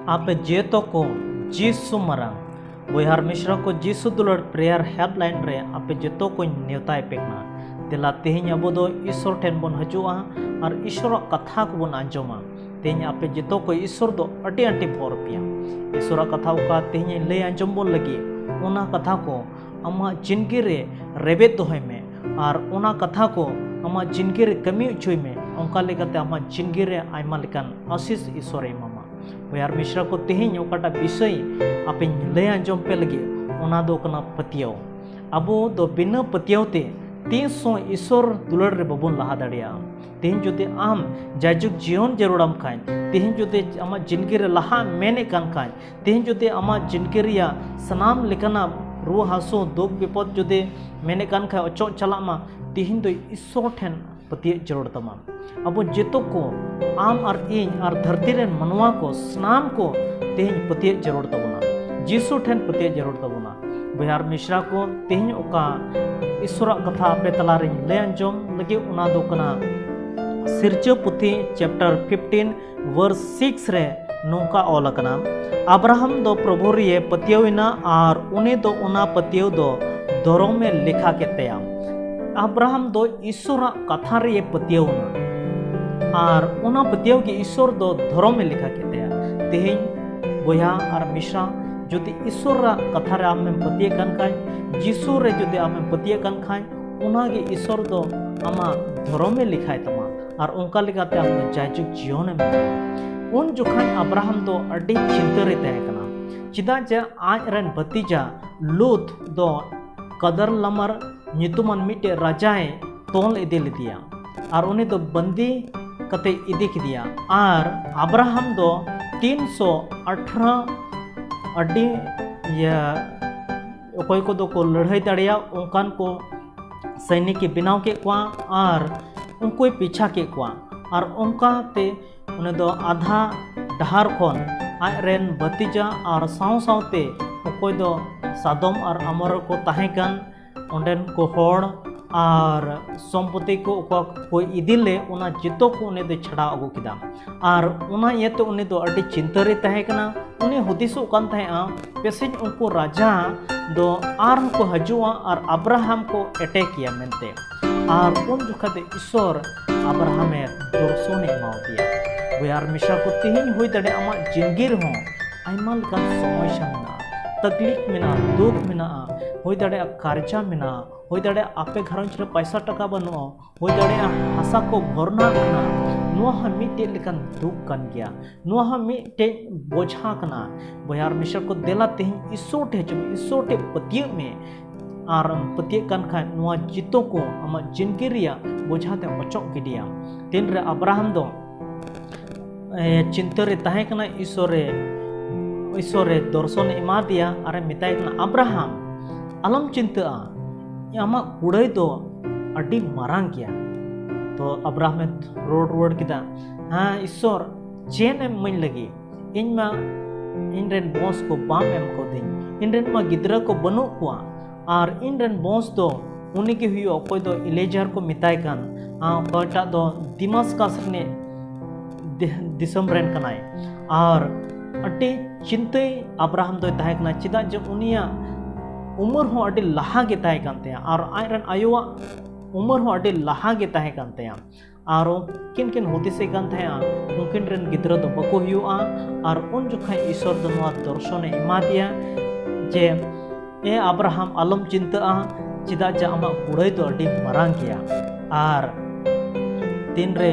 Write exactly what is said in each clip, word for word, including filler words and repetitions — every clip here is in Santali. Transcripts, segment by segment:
ᱟᱯᱮ ᱡᱮᱛᱚ ᱠᱚ ᱡᱤᱥᱩ ᱢᱟᱨᱟᱝ ᱵᱚᱭᱦᱟᱨ ᱢᱤᱥᱨᱟ ᱠᱚ ᱡᱤᱥᱩ ᱫᱩᱞᱟᱹᱲ prayer helpline ᱨᱮ ᱟᱯᱮ ᱡᱚᱛᱚ ᱠᱚᱧ ᱱᱮᱣᱛᱟᱭ ᱯᱮ ᱠᱟᱱᱟ᱾ ᱫᱮᱞᱟ ᱛᱮᱦᱮᱧ ᱟᱵᱚ ᱫᱚ ᱤᱥᱚᱨ ᱴᱷᱮᱱ ᱵᱚᱱ ᱦᱤᱡᱩᱜᱼᱟ ᱟᱨ ᱤᱥᱚᱨᱟᱜ ᱠᱟᱛᱷᱟ ᱠᱚᱵᱚᱱ ᱟᱸᱡᱚᱢᱟ᱾ ᱛᱮᱦᱮᱧ ᱟᱯᱮ ᱡᱚᱛᱚ ᱠᱚ ᱤᱥᱚᱨ ᱫᱚ ᱟᱹᱰᱤ ᱟᱸᱴᱮ ᱵᱚᱨ ᱯᱮᱭᱟ᱾ ᱤᱥᱚᱨᱟᱜ ᱠᱟᱛᱷᱟ ᱚᱠᱟ ᱛᱮᱦᱮᱧ ᱤᱧ ᱞᱟᱹᱭ ᱟᱸᱡᱚᱢ ᱵᱚᱱ ᱞᱟᱹᱜᱤᱫ, ᱚᱱᱟ ᱠᱟᱛᱷᱟ ᱠᱚ ᱟᱢᱟᱜ ᱡᱤᱱᱜᱤ ᱨᱮ ᱨᱮᱵᱮᱫ ᱫᱚᱦᱚᱭ ᱢᱮ ᱟᱨ ᱚᱱᱟ ᱠᱟᱛᱷᱟ ᱠᱚ ᱟᱢᱟᱜ ᱡᱤᱱᱜᱤ ᱨᱮ ᱠᱟᱹᱢᱤ ᱦᱚᱪᱚᱭ ᱢᱮ᱾ ᱚᱱᱠᱟ ᱞᱮᱠᱟᱛᱮ ᱟᱢᱟᱜ ᱡᱤᱱᱜᱤ ᱨᱮ ᱟᱭᱢᱟ ᱞᱮᱠᱟᱱ ᱟᱥᱤᱥ ᱤᱥᱚᱨᱮ ᱮᱢᱟᱢᱟ᱾ ᱵᱚᱭᱦᱟᱨ ᱢᱤᱥᱨᱟ ᱠᱚ, ᱛᱮᱦᱮᱧ ᱚᱠᱟᱴᱟᱜ ᱵᱤᱥᱚᱭ ᱟᱯᱮᱧ ᱞᱟᱹᱭ ᱟᱸᱡᱚᱢ ᱯᱮ ᱞᱟᱹᱜᱤᱫ, ᱚᱱᱟ ᱫᱚ ᱠᱟᱱᱟ ᱯᱟᱹᱛᱭᱟᱹᱣ᱾ ᱟᱵᱚ ᱫᱚ ᱵᱤᱱᱟᱹ ᱯᱟᱹᱛᱭᱟᱹᱣ ᱛᱮ ᱛᱤᱥ ᱦᱚᱸ ᱤᱥᱚᱨ ᱫᱩᱞᱟᱹᱲ ᱨᱮ ᱵᱟᱵᱚᱱ ᱞᱟᱦᱟ ᱫᱟᱲᱮᱭᱟᱜᱼᱟ᱾ ᱛᱮᱦᱮᱧ ᱡᱩᱫᱤ ᱟᱢ ᱡᱟᱭᱡᱩᱜᱽ ᱡᱤᱭᱚᱱ ᱡᱟᱹᱨᱩᱲᱟᱢ ᱠᱷᱟᱱ, ᱛᱮᱦᱮᱧ ᱡᱩᱫᱤ ᱟᱢᱟᱜ ᱡᱤᱱᱜᱤ ᱨᱮ ᱞᱟᱦᱟᱜ ᱢᱮᱱᱮᱫ ᱠᱟᱱ ᱠᱷᱟᱱ, ᱛᱮᱦᱮᱧ ᱡᱩᱫᱤ ᱟᱢᱟᱜ ᱡᱤᱱᱜᱤ ᱨᱮᱭᱟᱜ ᱥᱟᱱᱟᱢ ᱞᱮᱠᱟᱱᱟᱜ ᱨᱩᱣᱟᱹ ᱦᱟᱹᱥᱩ, ᱫᱩᱠ ᱵᱤᱯᱚᱫ ᱡᱩᱫᱤ ᱢᱮᱱᱮᱫ ᱠᱟᱱ ᱠᱷᱟᱱ ᱚᱪᱚᱜ ᱪᱟᱞᱟᱜ ᱢᱟ, ᱛᱮᱦᱮᱧ ᱫᱚ ᱤᱥᱚᱨ ᱴᱷᱮᱱ ᱯᱟᱹᱛᱭᱟᱹᱜ ᱡᱟᱹᱨᱩᱲ ᱛᱟᱢᱟ᱾ ᱟᱵᱚ ᱡᱚᱛᱚ ᱠᱚ, ᱟᱢ ᱟᱨ ᱤᱧ ᱟᱨ ᱫᱷᱟᱹᱨᱛᱤ ᱨᱮᱱ ᱢᱟᱱᱣᱟ ᱠᱚ, ᱥᱟᱱᱟᱢ ᱠᱚ ᱛᱮᱦᱮᱧ ᱯᱟᱹᱛᱭᱟᱹᱜ ᱡᱟᱹᱨᱩᱲ ᱛᱟᱵᱚᱱᱟ᱾ ᱡᱤᱥᱩ ᱴᱷᱮᱱ ᱯᱟᱹᱛᱭᱟᱹᱜ ᱡᱟᱹᱨᱩᱲ ᱛᱟᱵᱚᱱᱟ᱾ ᱵᱚᱭᱦᱟᱨ ᱢᱤᱥᱨᱟ ᱠᱚ, ᱛᱮᱦᱮᱧ ᱚᱠᱟ ᱤᱥᱚᱨᱟᱜ ᱠᱟᱛᱷᱟ ᱟᱯᱮ ᱛᱟᱞᱟᱨᱮᱧ ᱞᱟᱹᱭ ᱟᱸᱡᱚᱢ ᱞᱟᱹᱜᱤᱫ, ᱚᱱᱟ ᱫᱚ ᱠᱟᱱᱟ ᱥᱤᱨᱡᱟᱹ ᱯᱩᱛᱷᱤ chapter fifteen verse six ᱨᱮ ᱱᱚᱝᱠᱟ ᱚᱞ ᱟᱠᱟᱱᱟ, ᱟᱵᱨᱟᱦᱟᱢ ᱫᱚ ᱯᱨᱚᱵᱷᱩ ᱨᱮᱭ ᱯᱟᱹᱛᱭᱟᱹᱣ ᱮᱱᱟ ᱟᱨ ᱩᱱᱤ ᱫᱚ ᱚᱱᱟ ᱯᱟᱹᱛᱭᱟᱹᱣ ᱫᱚ ᱫᱷᱚᱨᱚᱢᱮ ᱞᱮᱠᱷᱟ ᱠᱮᱫ ᱛᱟᱭᱟ᱾ ᱟᱵᱨᱟᱦᱟᱢ ᱫᱚ ᱤᱥᱚᱨᱟᱜ ᱠᱟᱛᱷᱟ ᱨᱮᱭ ᱯᱟᱹᱛᱭᱟᱹᱣ ᱮᱱᱟ ᱟᱨ ᱚᱱᱟ ᱯᱟᱹᱛᱭᱟᱹᱣ ᱜᱮ ᱤᱥᱚᱨ ᱫᱚ ᱫᱷᱚᱨᱚᱢᱮ ᱞᱮᱠᱷᱟ ᱠᱮᱫ ᱛᱟᱭᱟ᱾ ᱛᱮᱦᱮᱧ ᱵᱚᱭᱦᱟ ᱟᱨ ᱢᱤᱥᱨᱟ, ᱡᱩᱫᱤ ᱤᱥᱚᱨᱟᱜ ᱠᱟᱛᱷᱟ ᱨᱮ ᱟᱢᱮᱢ ᱯᱟᱹᱛᱭᱟᱹᱜ ᱠᱟᱱ ᱠᱷᱟᱱ, ᱡᱤᱥᱩ ᱨᱮ ᱡᱩᱫᱤ ᱟᱢᱮᱢ ᱯᱟᱹᱛᱭᱟᱹᱜ ᱠᱟᱱ ᱠᱷᱟᱱ, ᱚᱱᱟᱜᱮ ᱤᱥᱚᱨ ᱫᱚ ᱟᱢᱟᱜ ᱫᱷᱚᱨᱚᱢᱮ ᱞᱮᱠᱷᱟᱭ ᱛᱟᱢᱟ ᱟᱨ ᱚᱱᱠᱟ ᱞᱮᱠᱟᱛᱮ ᱟᱢ ᱫᱚ ᱡᱟᱭᱡᱩᱜᱽ ᱡᱤᱭᱚᱱᱮᱢ ᱧᱟᱢᱟ᱾ ᱩᱱ ᱡᱚᱠᱷᱟᱱ ᱟᱵᱨᱟᱦᱟᱢ ᱫᱚ ᱟᱹᱰᱤ ᱪᱤᱱᱛᱟᱹ ᱨᱮ ᱛᱟᱦᱮᱸ ᱠᱟᱱᱟ, ᱪᱮᱫᱟᱜ ᱡᱮ ᱟᱡ ᱨᱮᱱ ᱵᱷᱟᱹᱛᱤᱡᱟ ᱞᱩᱛ ᱫᱚ ᱠᱟᱫᱟᱨᱞᱟᱢᱟᱨ ᱧᱩᱛᱩᱢᱟᱱ ᱢᱤᱫᱴᱮᱡ ᱨᱟᱡᱟᱭ ᱛᱚᱞ ᱤᱫᱤ ᱞᱮᱫᱮᱭᱟ ᱟᱨ ᱩᱱᱤ ᱫᱚ ᱵᱟᱹᱱᱫᱤ ᱠᱟᱛᱮ ᱤᱫᱤ ᱠᱮᱫᱮᱭᱟ᱾ ᱟᱨ ᱟᱵᱨᱟᱦᱟᱢ ᱫᱚ ᱛᱤᱱᱥᱚ ᱟᱴᱷᱨᱚ ᱟᱹᱰᱤ, ᱤᱭᱟᱹ, ᱚᱠᱚᱭ ᱠᱚᱫᱚ ᱠᱚ ᱞᱟᱹᱲᱦᱟᱹᱭ ᱫᱟᱲᱮᱭᱟᱜ ᱚᱱᱠᱟᱱ ᱠᱚ ᱥᱟᱹᱭᱱᱤᱠᱮ ᱵᱮᱱᱟᱣ ᱠᱮᱫ ᱠᱚᱣᱟ ᱟᱨ ᱩᱱᱠᱩᱭ ᱯᱤᱪᱷᱟ ᱠᱮᱫ ᱠᱚᱣᱟ᱾ ᱟᱨ ᱚᱱᱠᱟᱛᱮ ᱩᱱᱤ ᱫᱚ ᱟᱫᱷᱟ ᱰᱟᱦᱟᱨ ᱠᱷᱚᱱ ᱟᱡ ᱨᱮᱱ ᱵᱷᱟᱹᱛᱤᱡᱟ ᱟᱨ ᱥᱟᱶ ᱥᱟᱶᱛᱮ ᱚᱠᱚᱭ ᱫᱚ ᱥᱟᱫᱚᱢ ᱟᱨ ᱟᱢᱚᱨ ᱨᱮᱠᱚ ᱛᱟᱦᱮᱸ ᱠᱟᱱ ᱚᱸᱰᱮᱱ ᱠᱚ ᱦᱚᱲ ᱟᱨ ᱥᱚᱢᱯᱚᱛᱤ ᱠᱚ ᱚᱠᱟ ᱠᱚ ᱤᱫᱤ ᱞᱮᱫ, ᱚᱱᱟ ᱡᱚᱛᱚ ᱠᱚ ᱩᱱᱤ ᱫᱚᱭ ᱪᱷᱟᱰᱟᱣ ᱟᱹᱜᱩ ᱠᱮᱫᱟ᱾ ᱟᱨ ᱚᱱᱟ ᱤᱭᱟᱹᱛᱮ ᱩᱱᱤ ᱫᱚ ᱟᱹᱰᱤ ᱪᱤᱱᱛᱟᱹ ᱨᱮ ᱛᱟᱦᱮᱸ ᱠᱟᱱᱟ᱾ ᱩᱱᱤ ᱦᱩᱫᱤᱥᱚᱜ ᱠᱟᱱ ᱛᱟᱦᱮᱸᱜᱼᱟ, ᱯᱮᱥᱮᱡ ᱩᱱᱠᱩ ᱨᱟᱡᱟ ᱫᱚ ᱟᱨᱦᱚᱸ ᱠᱚ ᱦᱤᱡᱩᱜᱼᱟ ᱟᱨ ᱟᱵᱨᱟᱦᱟᱢ ᱠᱚ ᱮᱴᱮᱠᱮᱭᱟ ᱢᱮᱱᱛᱮ᱾ ᱟᱨ ᱩᱱ ᱡᱚᱠᱷᱟ ᱫᱚ ᱤᱥᱚᱨ ᱟᱵᱨᱟᱦᱟᱢᱮ ᱫᱚᱨᱥᱚᱱᱮ ᱮᱢᱟᱣ ᱫᱮᱭᱟ᱾ ᱵᱚᱭᱦᱟ ᱟᱨ ᱢᱤᱥᱨᱟ ᱠᱚ, ᱛᱮᱦᱮᱧ ᱦᱩᱭ ᱫᱟᱲᱮᱭᱟᱜᱼᱟ ᱟᱢᱟᱜ ᱡᱤᱱᱫᱜᱤ ᱨᱮᱦᱚᱸ ᱟᱭᱢᱟ ᱞᱮᱠᱟᱱ ᱥᱚᱢᱚᱥᱥᱟ ᱢᱮᱱᱟᱜᱼᱟ, ᱛᱟᱠᱞᱤᱯ ᱢᱮᱱᱟᱜᱼᱟ, ᱫᱩᱠ ᱢᱮᱱᱟᱜᱼᱟ, ᱦᱩᱭ ᱫᱟᱲᱮᱭᱟᱜᱼᱟ ᱠᱟᱨᱡᱟ ᱢᱮᱱᱟᱜᱼᱟ, ᱦᱩᱭ ᱫᱟᱲᱮᱭᱟᱜᱼᱟ ᱟᱯᱮ ᱜᱷᱟᱨᱚᱸᱡᱽ ᱨᱮ ᱯᱟᱭᱥᱟ ᱴᱟᱠᱟ ᱵᱟᱹᱱᱩᱜᱼᱟ, ᱦᱩᱭ ᱫᱟᱲᱮᱭᱟᱜᱼᱟ ᱦᱟᱥᱟ ᱠᱚ ᱵᱷᱚᱨᱱᱟᱜ ᱠᱟᱱᱟ᱾ ᱱᱚᱣᱟ ᱦᱚᱸ ᱢᱤᱫᱴᱮᱡ ᱞᱮᱠᱟᱱ ᱫᱩᱠ ᱠᱟᱱ ᱜᱮᱭᱟ, ᱱᱚᱣᱟ ᱦᱚᱸ ᱢᱤᱫᱴᱮᱡ ᱵᱚᱡᱷᱟ ᱠᱟᱱᱟ᱾ ᱵᱚᱭᱦᱟ ᱟᱨ ᱢᱤᱥᱨᱟ ᱠᱚ, ᱫᱮᱞᱟ ᱛᱮᱦᱮᱧ ᱤᱥᱚᱨ ᱴᱷᱮᱡ ᱦᱤᱡᱩᱜ ᱢᱮ, ᱤᱥᱚᱨ ᱴᱷᱮᱡ ᱯᱟᱹᱛᱭᱟᱹᱜ ᱢᱮ᱾ ᱟᱨ ᱯᱟᱹᱛᱭᱟᱹᱜ ᱠᱟᱱ ᱠᱷᱟᱱ ᱱᱚᱣᱟ ᱡᱤᱛᱟᱹ ᱠᱚ ᱟᱢᱟᱜ ᱡᱤᱱᱫᱜᱤ ᱨᱮᱭᱟᱜ ᱵᱚᱡᱷᱟ ᱛᱮ ᱚᱪᱚᱜ ᱜᱤᱰᱤᱭᱟ᱾ ᱛᱤᱱᱨᱮ ᱟᱵᱨᱟᱦᱟᱢ ᱫᱚ ᱮ, ᱪᱤᱱᱛᱟᱹ ᱨᱮ ᱛᱟᱦᱮᱸ ᱠᱟᱱᱟ, ᱤᱥᱚᱨ ᱮ, ᱤᱥᱚᱨ ᱮ ᱫᱚᱨᱥᱚᱱ ᱮ ᱮᱢᱟ ᱫᱮᱭᱟ ᱟᱨ ᱮ ᱢᱮᱛᱟᱭ ᱠᱟᱱᱟ, "ᱟᱵᱨᱟᱦᱟᱢ, ᱟᱞᱚᱢ ᱪᱤᱱᱛᱟᱹᱜᱼᱟ, ᱟᱢᱟᱜ ᱠᱩᱲᱟᱹᱭ ᱫᱚ ᱟᱹᱰᱤ ᱢᱟᱨᱟᱝ ᱜᱮᱭᱟ᱾" ᱛᱚ ᱟᱵᱨᱟᱦᱟᱢ ᱮ ᱨᱚᱲ ᱨᱩᱣᱟᱹᱲ ᱠᱮᱫᱟ, "ᱦᱮᱸ ᱤᱥᱚᱨ, ᱪᱮᱫ ᱮᱢ ᱤᱢᱟᱹᱧ ᱞᱟᱹᱜᱤᱫ? ᱤᱧ ᱢᱟ ᱤᱧ ᱨᱮᱱ ᱵᱚᱸᱥ ᱠᱚ ᱵᱟᱢ ᱮᱢ ᱠᱟᱣᱫᱤᱧ, ᱤᱧ ᱨᱮᱱ ᱢᱟ ᱜᱤᱫᱽᱨᱟᱹ ᱠᱚ ᱵᱟᱹᱱᱩᱜ ᱠᱚᱣᱟ, ᱟᱨ ᱤᱧ ᱨᱮᱱ ᱵᱚᱸᱥ ᱫᱚ ᱩᱱᱤ ᱜᱮ ᱦᱩᱭᱩᱜᱼᱟ, ᱚᱠᱚᱭ ᱫᱚ ᱮᱞᱤᱭᱮᱡᱟᱨ ᱠᱚ ᱢᱮᱛᱟᱭ ᱠᱟᱱ, ᱟᱨ ᱚᱠᱚᱭᱴᱟᱜ ᱫᱚ ᱫᱤᱢᱟᱥᱠᱟᱥ ᱨᱤᱱᱤᱡ ᱫᱤ-, ᱫᱤᱥᱚᱢ ᱨᱮᱱ ᱠᱟᱱᱟᱭ᱾" ᱟᱨ ᱟᱹᱰᱤ ᱪᱤᱱᱛᱟᱹᱭ ᱟᱵᱨᱟᱦᱟᱢ ᱫᱚᱭ ᱛᱟᱦᱮᱸ ᱠᱟᱱᱟ, ᱪᱮᱫᱟᱜ ᱡᱮ ᱩᱱᱤᱭᱟᱜ ᱩᱢᱮᱨ ᱦᱚᱸ ᱟᱹᱰᱤ ᱞᱟᱦᱟ ᱜᱮ ᱛᱟᱦᱮᱸ ᱠᱟᱱ ᱛᱟᱭᱟ ᱟᱨ ᱟᱡ ᱨᱮᱱ ᱟᱭᱳᱣᱟᱜ ᱩᱢᱮᱨ ᱦᱚᱸ ᱟᱹᱰᱤ ᱞᱟᱦᱟ ᱜᱮ ᱛᱟᱦᱮᱸ ᱠᱟᱱ ᱛᱟᱭᱟ᱾ ᱟᱨ ᱩᱱᱠᱤᱱ ᱠᱤᱱ ᱦᱩᱫᱤᱥᱮᱫ ᱠᱟᱱ ᱛᱟᱦᱮᱸᱜᱼᱟ, ᱩᱱᱠᱤᱱ ᱨᱮᱱ ᱜᱤᱫᱽᱨᱟᱹ ᱫᱚ ᱵᱟᱠᱚ ᱦᱩᱭᱩᱜᱼᱟ᱾ ᱟᱨ ᱩᱱ ᱡᱚᱠᱷᱟᱡ ᱤᱥᱚᱨ ᱫᱚ ᱱᱚᱣᱟ ᱫᱚᱨᱥᱚᱱᱮ ᱮᱢᱟ ᱫᱮᱭᱟ ᱡᱮ, "ᱮ ᱟᱵᱨᱟᱦᱟᱢ, ᱟᱞᱚᱢ ᱪᱤᱱᱛᱟᱹᱜᱼᱟ, ᱪᱮᱫᱟᱜ ᱡᱮ ᱟᱢᱟᱜ ᱠᱩᱲᱟᱹᱭ ᱫᱚ ᱟᱹᱰᱤ ᱢᱟᱨᱟᱝ ᱜᱮᱭᱟ᱾" ᱟᱨ ᱛᱤᱱᱨᱮ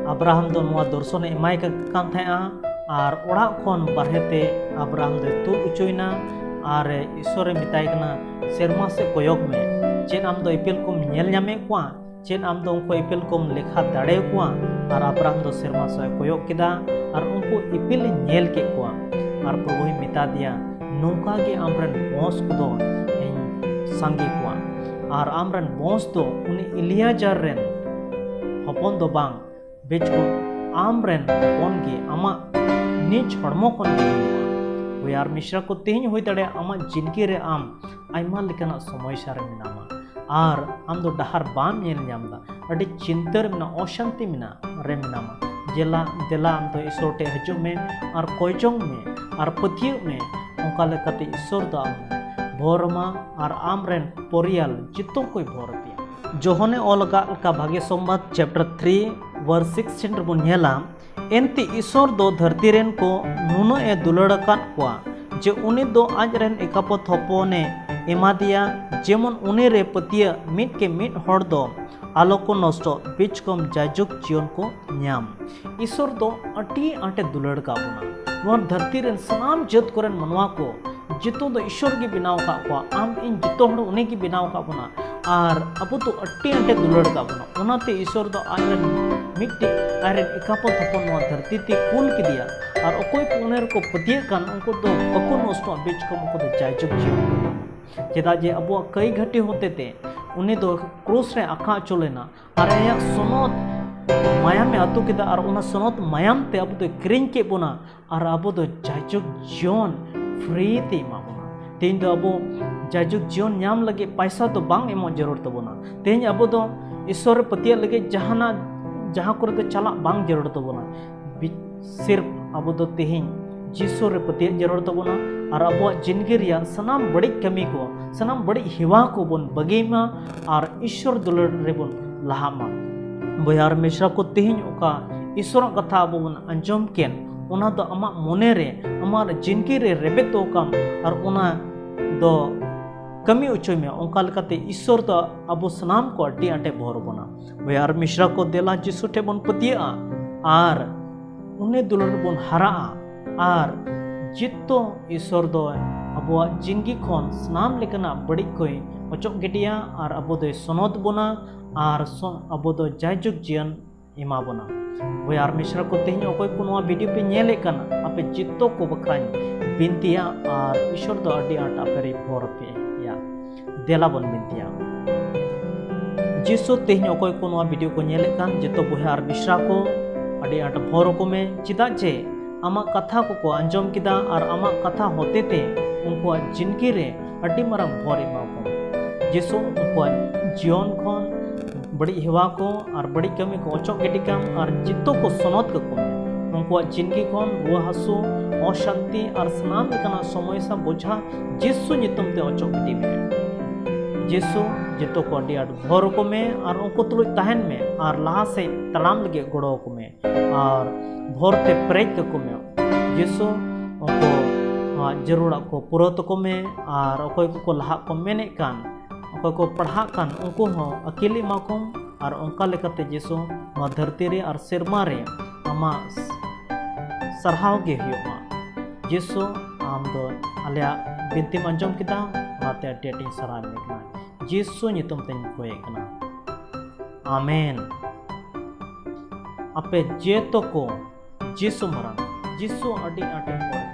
ᱟᱵᱨᱟᱦᱟᱢ ᱫᱚ ᱱᱚᱣᱟ ᱫᱚᱨᱥᱚᱱᱮ ᱮᱢᱟᱭ ᱠᱟ-, ᱠᱟᱱ ᱛᱟᱦᱮᱸᱜᱼᱟ, ᱟᱨ ᱚᱲᱟᱜ ᱠᱷᱚᱱ ᱵᱟᱨᱦᱮ ᱛᱮ ᱟᱵᱨᱟᱦᱟᱢ ᱫᱚᱭ ᱛᱩᱫ ᱚᱪᱚᱭᱮᱱᱟ, ᱟᱨ ᱤᱥᱚᱨᱮ ᱢᱮᱛᱟᱭ ᱠᱟᱱᱟ, "ᱥᱮᱨᱢᱟ ᱥᱮᱫ ᱠᱚᱭᱚᱜ ᱢᱮ, ᱪᱮᱫ ᱟᱢ ᱫᱚ ᱤᱯᱤᱞ ᱠᱚᱢ ᱧᱮᱞ ᱧᱟᱢᱮᱫ ᱠᱚᱣᱟ? ᱪᱮᱫ ᱟᱢ ᱫᱚ ᱩᱱᱠᱩ ᱤᱯᱤᱞ ᱠᱚᱢ ᱞᱮᱠᱷᱟ ᱫᱟᱲᱮᱭᱟᱠᱚᱣᱟ?" ᱟᱨ ᱟᱵᱨᱟᱦᱟᱢ ᱫᱚ ᱥᱮᱨᱢᱟ ᱥᱮᱫ ᱮ ᱠᱚᱭᱚᱜ ᱠᱮᱫᱟ, ᱟᱨ ᱩᱱᱠᱩ ᱤᱯᱤᱞ ᱮ ᱧᱮᱞ ᱠᱮᱫ ᱠᱚᱣᱟ᱾ ᱟᱨ ᱯᱨᱚᱵᱷᱩᱭ ᱢᱮᱛᱟ ᱫᱮᱭᱟ, "ᱱᱚᱝᱠᱟ ᱜᱮ ᱟᱢᱨᱮᱱ ᱵᱚᱸᱥ ᱠᱚᱫᱚ ᱤᱧ ᱥᱟᱸᱜᱮ ᱠᱚᱣᱟ, ᱟᱨ ᱟᱢᱨᱮᱱ ᱵᱚᱸᱥ ᱫᱚ ᱩᱱᱤ ᱮᱞᱤᱭᱟᱡᱟᱨ ᱨᱮᱱ ᱦᱚᱯᱚᱱ ᱫᱚ ᱵᱟᱝ, ᱵᱮᱪᱠᱚ ᱟᱢᱨᱮᱱ ᱦᱚᱯᱚᱱ ᱜᱮ ᱟᱢᱟᱜ ᱱᱤᱡ ᱦᱚᱲᱢᱚ ᱠᱷᱚᱱ ᱜᱮ ᱦᱩᱭᱩᱜᱼᱟ᱾" ᱵᱚᱭᱦᱟ ᱟᱨ ᱢᱤᱥᱨᱟ ᱠᱚ, ᱛᱮᱦᱮᱧ ᱦᱩᱭ ᱫᱟᱲᱮᱭᱟᱜᱼᱟ ᱟᱢᱟᱜ ᱡᱤᱱᱫᱜᱤ ᱨᱮ ᱟᱢ ᱟᱭᱢᱟ ᱞᱮᱠᱟᱱᱟᱜ ᱥᱚᱢᱚᱥᱥᱟ ᱨᱮ ᱢᱮᱱᱟᱢᱟ, ᱟᱨ ᱟᱢ ᱫᱚ ᱰᱟᱦᱟᱨ ᱵᱟᱢ ᱧᱮᱞ ᱧᱟᱢ ᱮᱫᱟ, ᱟᱹᱰᱤ ᱪᱤᱱᱛᱟᱹ ᱨᱮ ᱢᱮᱱᱟᱜᱼᱟ, ᱚᱥᱟᱱᱛᱤ ᱢᱮᱱᱟᱜᱼᱟ, ᱨᱮ ᱢᱮᱱᱟᱢᱟ, ᱫᱮᱞᱟ, ᱫᱮᱞᱟ ᱟᱢ ᱫᱚ ᱤᱥᱚᱨ ᱴᱷᱮᱱ ᱦᱤᱡᱩᱜ ᱢᱮ ᱟᱨ ᱠᱚᱭ ᱡᱚᱝ ᱢᱮ ᱟᱨ ᱯᱟᱹᱛᱭᱟᱹᱜ ᱢᱮ᱾ ᱚᱱᱠᱟ ᱞᱮᱠᱟᱛᱮ ᱤᱥᱚᱨ ᱫᱚ ᱟᱢ ᱵᱷᱚᱨ ᱟᱢᱟ ᱟᱨ ᱟᱢ ᱨᱮᱱ ᱯᱚᱨᱤᱭᱟᱞ ᱡᱚᱛᱚ ᱠᱚᱭ ᱵᱷᱚᱨ ᱟᱯᱮᱭᱟ᱾ ᱡᱚᱦᱚᱱᱮ ᱚᱞ ᱟᱠᱟᱫ ᱞᱮᱠᱟ ᱵᱷᱟᱜᱮ ᱥᱚᱢᱵᱟᱫ chapter three verse sixteen ᱨᱮᱵᱚᱱ ᱧᱮᱞᱟ, ᱮᱱᱛᱮ ᱤᱥᱚᱨ ᱫᱚ ᱫᱷᱟᱹᱨᱛᱤ ᱨᱮᱱ ᱠᱚ ᱱᱩᱱᱟᱹᱜ ᱮ ᱫᱩᱞᱟᱹᱲ ᱟᱠᱟᱫ ᱠᱚᱣᱟ ᱡᱮ ᱩᱱᱤ ᱫᱚ ᱟᱡ ᱨᱮᱱ ᱮᱠᱟᱯᱚᱛ ᱦᱚᱯᱚᱱᱮ ᱮᱢᱟᱫᱮᱭᱟ, ᱡᱮᱢᱚᱱ ᱩᱱᱤ ᱨᱮ ᱯᱟᱹᱛᱭᱟᱹᱜ ᱢᱤᱫ ᱠᱮ ᱢᱤᱫ ᱦᱚᱲ ᱫᱚ ᱟᱞᱚ ᱠᱚ ᱱᱚᱥᱴᱚᱜ, ᱵᱤᱪᱠᱚᱢ ᱡᱟᱭᱡᱩᱜᱽ ᱡᱤᱭᱚᱱ ᱠᱚ ᱧᱟᱢ᱾ ᱤᱥᱚᱨ ᱫᱚ ᱟᱹᱰᱤ ᱟᱸᱴᱮ ᱫᱩᱞᱟᱹᱲ ᱠᱟᱜ ᱵᱚᱱᱟ᱾ ᱱᱚᱣᱟ ᱫᱷᱟᱹᱨᱛᱤ ᱨᱮᱱ ᱥᱟᱱᱟᱢ ᱡᱟᱹᱛ ᱠᱚᱨᱮᱱ ᱢᱟᱱᱣᱟ ᱠᱚ ᱡᱚᱛᱚ ᱫᱚ ᱤᱥᱚᱨ ᱜᱮ ᱵᱮᱱᱟᱣ ᱟᱠᱟᱫ ᱠᱚᱣᱟ᱾ ᱟᱢ ᱤᱧ ᱡᱚᱛᱚ ᱦᱚᱲ ᱩᱱᱤ ᱜᱮ ᱵᱮᱱᱟᱣ ᱟᱠᱟᱫ ᱵᱚᱱᱟ ᱟᱨ ᱟᱵᱚ ᱫᱚ ᱟᱹᱰᱤ ᱟᱸᱴᱮ ᱫᱩᱞᱟᱹᱲ ᱟᱠᱟᱫ ᱵᱚᱱᱟ᱾ ᱚᱱᱟᱛᱮ ᱤᱥᱚᱨ ᱫᱚ ᱟᱡ ᱨᱮᱱ ᱢᱤᱫᱴᱮᱡ ᱟᱡ ᱨᱮᱱ ᱮᱠᱟᱯᱚᱛ ᱦᱚᱯᱚᱱ ᱱᱚᱣᱟ ᱫᱷᱟᱹᱨᱛᱤ ᱛᱮ ᱠᱩᱞ ᱠᱮᱫᱮᱭᱟ᱾ ᱟᱨ ᱚᱠᱚᱭ ᱠᱚ ᱩᱱᱤ ᱨᱮᱠᱚ ᱯᱟᱹᱛᱭᱟᱹᱜ ᱠᱟᱱ, ᱩᱱᱠᱩ ᱫᱚ ᱵᱟᱠᱚ ᱱᱚᱥᱴᱚᱜᱼᱟ, ᱵᱮᱪᱠᱚᱢ ᱩᱱᱠᱩ ᱫᱚ ᱡᱟᱭᱡᱩᱜᱽ ᱡᱤᱭᱚᱱ ᱠᱚ ᱧᱟᱢᱟ᱾ ᱪᱮᱫᱟᱜ ᱡᱮ ᱟᱵᱚᱣᱟᱜ ᱠᱟᱹᱭ ᱜᱷᱟᱹᱴᱤ ᱦᱚᱛᱮ ᱛᱮ ᱩᱱᱤ ᱫᱚ ᱠᱨᱩᱥ ᱨᱮ ᱟᱸᱠᱟ ᱦᱚᱪᱚ ᱞᱮᱱᱟ ᱟᱨ ᱟᱭᱟᱜ ᱥᱚᱱᱚᱛ ᱢᱟᱭᱟᱢᱮ ᱟᱹᱛᱩ ᱠᱮᱫᱟ ᱟᱨ ᱚᱱᱟ ᱥᱚᱱᱚᱛ ᱢᱟᱭᱟᱢ ᱛᱮ ᱟᱵᱚ ᱫᱚᱭ ᱠᱤᱨᱤᱧ ᱠᱮᱫ ᱵᱚᱱᱟ᱾ ᱟᱨ ᱟᱵᱚ ᱫᱚ ᱡᱟᱭᱡᱩᱜᱽ ᱡᱤᱭᱚᱱ ᱯᱷᱨᱤ ᱛᱮ ᱮᱢᱟ ᱵᱚᱱᱟ᱾ ᱛᱮᱦᱮᱧ ᱫᱚ ᱟᱵᱚ ᱡᱟᱭᱡᱩᱜᱽ ᱡᱤᱭᱚᱱ ᱧᱟᱢ ᱞᱟᱹᱜᱤᱫ ᱯᱟᱭᱥᱟ ᱫᱚ ᱵᱟᱝ ᱮᱢᱚᱜ ᱡᱟᱹᱨᱩᱲ ᱛᱟᱵᱚᱱᱟ᱾ ᱛᱮᱦᱮᱧ ᱟᱵᱚ ᱫᱚ ᱤᱥᱚᱨ ᱨᱮ ᱯᱟᱹᱛᱭᱟᱹᱜ ᱞᱟᱹᱜᱤᱫ ᱡᱟᱦᱟᱱᱟᱜ, ᱡᱟᱦᱟᱸ ᱠᱚᱨᱮ ᱫᱚ ᱪᱟᱞᱟᱜ ᱵᱟᱝ ᱡᱟᱹᱨᱩᱲ ᱛᱟᱵᱚᱱᱟ᱾ ᱵᱤ-, ᱥᱤᱨᱯ ᱟᱵᱚ ᱫᱚ ᱛᱮᱦᱮᱧ ᱡᱤᱥᱩ ᱨᱮ ᱯᱟᱹᱛᱭᱟᱹᱜ ᱡᱟᱹᱨᱩᱲ ᱛᱟᱵᱚᱱᱟ ᱟᱨ ᱟᱵᱚᱣᱟᱜ ᱡᱤᱱᱫᱜᱤ ᱨᱮᱭᱟᱜ ᱥᱟᱱᱟᱢ ᱵᱟᱹᱲᱤᱡ ᱠᱟᱹᱢᱤ ᱠᱚ, ᱥᱟᱱᱟᱢ ᱵᱟᱹᱲᱤᱡ ᱦᱮᱣᱟ ᱠᱚᱵᱚᱱ ᱵᱟᱹᱜᱤ ᱢᱟ ᱟᱨ ᱤᱥᱚᱨ ᱫᱩᱞᱟᱹᱲ ᱨᱮᱵᱚᱱ ᱞᱟᱦᱟᱜ ᱢᱟ᱾ ᱵᱚᱭᱦᱟ ᱟᱨ ᱢᱤᱥᱨᱟ ᱠᱚ, ᱛᱮᱦᱮᱧ ᱚᱠᱟ ᱤᱥᱚᱨᱟᱜ ᱠᱟᱛᱷᱟ ᱟᱵᱚ ᱵᱚᱱ ᱟᱸᱡᱚᱢ ᱠᱮᱫ, ᱚᱱᱟ ᱫᱚ ᱟᱢᱟᱜ ᱢᱚᱱᱮ ᱨᱮ, ᱟᱢᱟᱜ ᱡᱤᱱᱫᱜᱤ ᱨᱮ ᱨᱮᱵᱮᱫ ᱫᱚᱦᱚ ᱠᱟᱢ ᱟᱨ ᱚᱱᱟ ᱫᱚ ᱠᱟᱹᱢᱤ ᱦᱚᱪᱚᱭ ᱢᱮ᱾ ᱚᱱᱠᱟ ᱞᱮᱠᱟᱛᱮ ᱤᱥᱚᱨ ᱫᱚ ᱟᱵᱚ ᱥᱟᱱᱟᱢ ᱠᱚ ᱟᱹᱰᱤ ᱟᱸᱴᱮ ᱵᱷᱚᱨ ᱵᱚᱱᱟ᱾ ᱵᱚᱭᱦᱟ ᱟᱨ ᱢᱤᱥᱨᱟ ᱠᱚ, ᱫᱮᱞᱟ ᱡᱤᱥᱩ ᱴᱷᱮᱱ ᱵᱚᱱ ᱯᱟᱹᱛᱭᱟᱹᱜᱼᱟ ᱟᱨ ᱩᱱᱤ ᱫᱩᱞᱟᱹᱲ ᱨᱮᱵᱚᱱ ᱦᱟᱨᱟᱜᱼᱟ ᱟᱨ ᱡᱤᱛᱛᱚ ᱤᱥᱚᱨ ᱫᱚ ᱟᱵᱚᱣᱟᱜ ᱡᱤᱱᱫᱜᱤ ᱠᱷᱚᱱ ᱥᱟᱱᱟᱢ ᱞᱮᱠᱟᱱᱟᱜ ᱵᱟᱹᱲᱤᱡ ᱠᱚᱭ ᱚᱪᱚᱜ ᱜᱤᱰᱤᱭᱟ ᱟᱨ ᱟᱵᱚ ᱫᱚᱭ ᱥᱚᱱᱚᱛ ᱵᱚᱱᱟ ᱟᱨ ᱥᱚ-, ᱟᱵᱚ ᱫᱚ ᱡᱟᱭᱡᱩᱜᱽ ᱡᱤᱭᱚᱱ ᱮᱢᱟ ᱵᱚᱱᱟ᱾ ᱵᱚᱭᱦᱟ ᱟᱨ ᱢᱤᱥᱨᱟ ᱠᱚ, ᱛᱮᱦᱮᱧ ᱚᱠᱚᱭ ᱠᱚ ᱱᱚᱣᱟ ᱵᱷᱤᱰᱤᱭᱳ ᱯᱮ ᱧᱮᱞᱮᱫ ᱠᱟᱱᱟ, ᱟᱯᱮ ᱡᱚᱛᱚ ᱠᱚ ᱵᱟᱠᱷᱨᱟᱧ ᱵᱤᱱᱛᱤᱭᱟ ᱟᱨ ᱤᱥᱚᱨ ᱫᱚ ᱟᱹᱰᱤ ᱟᱸᱴ ᱟᱯᱮ ᱨᱮ ᱵᱷᱚᱨ ᱯᱮᱭᱟ᱾ ᱫᱮᱞᱟ ᱵᱚᱱ ᱵᱤᱱᱛᱤᱭᱟ᱾ ᱡᱤᱥᱩ, ᱛᱮᱦᱮᱧ ᱚᱠᱚᱭ ᱠᱚ ᱱᱚᱣᱟ ᱵᱷᱤᱰᱤᱭᱳ ᱠᱚ ᱧᱮᱞᱮᱫ ᱠᱟᱱ, ᱡᱚᱛᱚ ᱵᱚᱭᱦᱟ ᱟᱨ ᱢᱤᱥᱨᱟ ᱠᱚ ᱟᱹᱰᱤ ᱟᱸᱴ ᱵᱷᱚᱨ ᱟᱠᱚ ᱢᱮ, ᱪᱮᱫᱟᱜ ᱡᱮ ᱟᱢᱟᱜ ᱠᱟᱛᱷᱟ ᱠᱚᱠᱚ ᱟᱸᱡᱚᱢ ᱠᱮᱫᱟ ᱟᱨ ᱟᱢᱟᱜ ᱠᱟᱛᱷᱟ ᱦᱚᱛᱮ ᱛᱮ ᱩᱱᱠᱩᱣᱟᱜ ᱡᱤᱱᱫᱜᱤ ᱨᱮ ᱟᱹᱰᱤ ᱢᱟᱨᱟᱝ ᱵᱷᱚᱨ ᱮᱢᱟ ᱠᱚᱢ᱾ ᱡᱤᱥᱩ ᱩᱱᱠᱩᱣᱟᱜ ᱡᱤᱭᱚᱱ ᱠᱷᱚᱱ ᱵᱟᱹᱲᱤᱡ ᱦᱮᱣᱟ ᱠᱚ ᱟᱨ ᱵᱟᱹᱲᱤᱡ ᱠᱟᱹᱢᱤ ᱠᱚ ᱚᱪᱚᱜ ᱜᱤᱰᱤ ᱠᱟᱢ ᱟᱨ ᱡᱤᱛᱟᱹ ᱠᱚ ᱥᱚᱱᱚᱛ ᱠᱟᱠᱚ ᱢᱮ᱾ ᱩᱱᱠᱩᱣᱟᱜ ᱡᱤᱱᱫᱜᱤ ᱠᱷᱚᱱ ᱨᱩᱣᱟᱹ ᱦᱟᱹᱥᱩ, ᱚᱥᱟᱱᱛᱤ ᱟᱨ ᱥᱟᱱᱟᱢ ᱞᱮᱠᱟᱱᱟᱜ ᱥᱚᱢᱚᱥᱥᱟ ᱵᱚᱡᱷᱟ ᱡᱤᱥᱩ ᱧᱩᱛᱩᱢ ᱛᱮ ᱚᱪᱚᱜ ᱜᱤᱰᱤ ᱢᱮ᱾ ᱡᱤᱥᱩ ᱡᱚᱛᱚ ᱠᱚ ᱟᱹᱰᱤ ᱟᱸᱴ ᱵᱷᱚᱨ ᱠᱚ ᱢᱮ ᱟᱨ ᱩᱱᱠᱩ ᱛᱩᱞᱩᱡ ᱛᱟᱦᱮᱱ ᱢᱮ ᱟᱨ ᱞᱟᱦᱟ ᱥᱮᱫ ᱛᱟᱲᱟᱢ ᱞᱟᱹᱜᱤᱫ ᱜᱚᱲᱚ ᱟᱠᱚ ᱢᱮ ᱟᱨ ᱵᱷᱚᱨ ᱛᱮ ᱯᱮᱨᱮᱡ ᱠᱟᱠᱚ ᱢᱮ᱾ ᱡᱤᱥᱩ ᱩᱱᱠᱩ ᱟᱜ ᱡᱟᱹᱨᱩᱲᱟᱜ ᱠᱚ ᱯᱩᱨᱟᱹᱣ ᱛᱟᱠᱚ ᱢᱮ ᱟᱨ ᱚᱠᱚᱭ ᱠᱚᱠᱚ ᱞᱟᱦᱟᱜ ᱠᱚ ᱢᱮᱱᱮᱫ ᱠᱟᱱ, ᱚᱠᱚᱭ ᱠᱚ ᱯᱟᱲᱦᱟᱜ ᱠᱟᱱ, ᱩᱱᱠᱩ ᱦᱚᱸ ᱟᱹᱠᱤᱞ ᱮᱢᱟ ᱠᱚᱢ ᱟᱨ ᱚᱱᱠᱟ ᱞᱮᱠᱟᱛᱮ ᱡᱤᱥᱩ ᱱᱚᱣᱟ ᱫᱷᱟᱹᱨᱛᱤ ᱨᱮ ᱟᱨ ᱥᱮᱨᱢᱟ ᱨᱮ ᱟᱢᱟᱜ ᱥᱟᱨᱦᱟᱣ ᱜᱮ ᱦᱩᱭᱩᱜ ᱢᱟ᱾ ᱡᱤᱥᱩ, ᱟᱢ ᱫᱚ ᱟᱞᱮᱭᱟᱜ ᱵᱤᱱᱛᱤᱢ ᱟᱸᱡᱚᱢ ᱠᱮᱫᱟ, ᱚᱱᱟᱛᱮ ᱟᱹᱰᱤ ᱟᱹᱰᱤᱧ ᱥᱟᱨᱦᱟᱣ ᱮᱫ ᱢᱮ ᱠᱟᱱᱟ᱾ ᱡᱤᱥᱩ ᱧᱩᱛᱩᱢ ᱛᱮᱧ ᱠᱚᱭᱮᱫ ᱠᱟᱱᱟ, ᱟᱢᱮᱱ᱾ ᱟᱯᱮ ᱡᱮᱛᱚ ᱠᱚ ᱡᱤᱥᱩ ᱢᱟᱨᱟᱝ, ᱡᱤᱥᱩ ᱟᱹᱰᱤ ᱟᱸᱴᱮ ᱠᱚᱭᱮᱫ